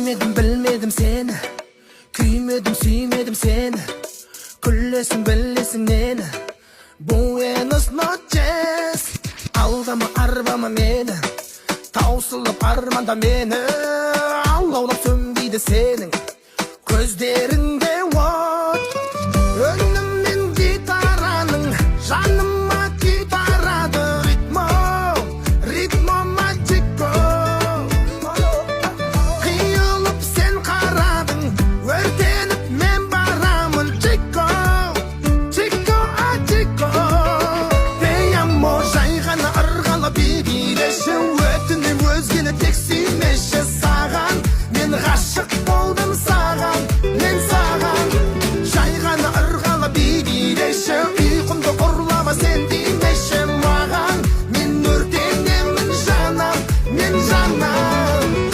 Көрмедім, білмедім сені, күймедім, сүймедім сені. Күлесің, білесің нені? Буэнос ночес. Алдама, арбама мені, таусылып арманда мені. Алаулап сөнбейді сенің көздерің.